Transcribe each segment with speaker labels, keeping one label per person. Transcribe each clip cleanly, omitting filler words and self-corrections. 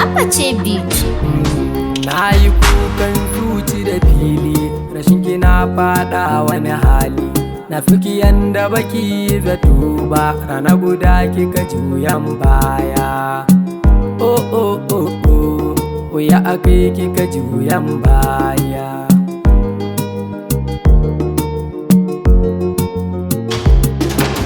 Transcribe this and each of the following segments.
Speaker 1: Apache Beat.
Speaker 2: Na yi kukan zuci da fili, rashin kina fada wani hali. Na fuki yanda baki zato ba, rana guda kika juyan baya. Oh oh oh oh, oh ya akai kika juyan baya.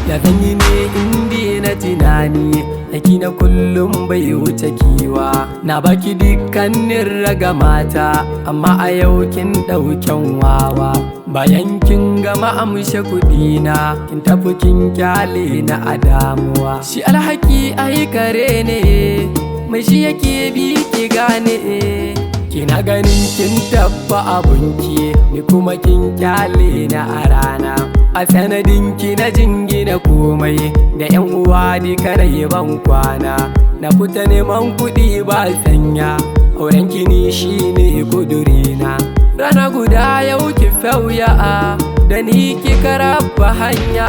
Speaker 2: Ya zanyi ne indi na tunani, aiki na kullum bai wuce kiwa. Na baki dukkanin ragamata, amma a yau kin ɗauken wawa. Bayan kin gama amshe kuɗina, kin tafi kin kyale na a damuwa. Shi alhaki ai kare ne, mai shi yake bi ki gane. Kina ganin kin tabba abunki, ni kuma kin kyale na a rana. A sanadin ki na jingina komai da yan uwa duka na yi ban kwana. Na fita neman kuɗi ba sanya, auren ki ni shine kudurina. Rana guda yau ki fauya da ni kika raba hanya.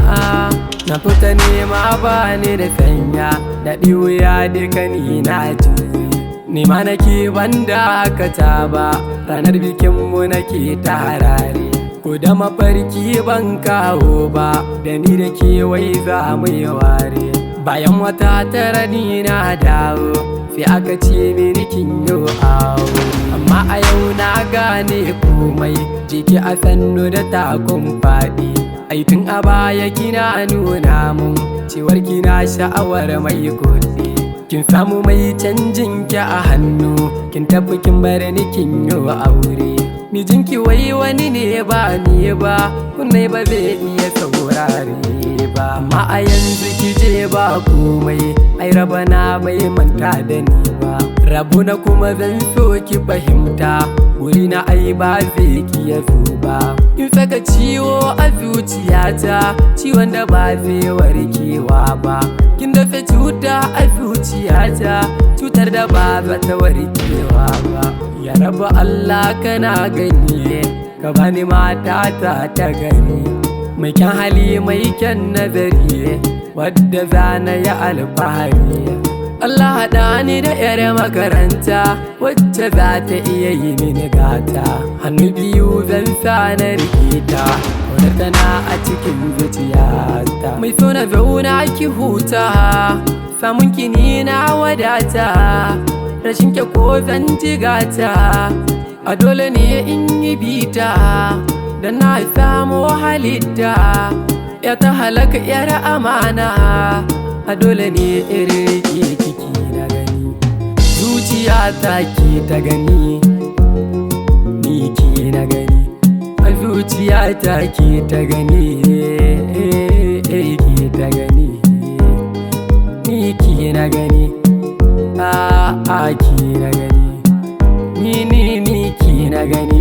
Speaker 2: Na fita nema ba ni da sanya, da wuya duka ni na jure. Ni ma nake banda aka ta ba, ranar bikinmu nake ta harare. Ko da mafarki ban kawo ba, da ni da ke wai za mu yi ware. Bayan wata tara ni na dawo, sai aka ce mini kin yi aure. Amma a yau na gane komai, jiki a sannu da takun faɗi. Ai tun a baya kina nuna mun, cewar kina sha'awar mai kuɗi. Kin samu mai canjin ki a hannu, kin tafi kin bar ni kin yi aure. Mijinki wai wani ne ba ni ba, kunne ba zai iya saurare ba. Amma a yanzu ki je ba komai, ai raba na bai manta da ni ba. Rabu na kuma zan so ki fahimta, wuri na ai ba zai ki ya zo ba. Kin saka ciwo a zuciyata, ciwon da ba zai warkewa ba. Kin dafa cuta a zuciyata, cutar da ba za ta warkewa ba. Ya rabu Allah kana gani, ka bani mata ta ta gari. Mai kyan hali mai kyan nazari, wadda za na yi alfahari. Allah haɗa ni da 'yar makaranta, wacce za ta iya yi mini gata. Hannu biyu zan sa na riƙe ta, wadda tana a cikin zuciyata. Mai so na zauna ki huta, samun ki ni na wadata. Rashin ke ko zan jigata, a dole ne in yi bita, da na samu halitta. Ya ta halaka 'yar amana, a dole ne in riƙe kiki na gani. Zuciya ta ke ta gani, ni ke na gani. A zuciya ta ke ta gani, ke ta gani. Ni ke na gani, a a ke na gani. Ni ni ni ke na gani.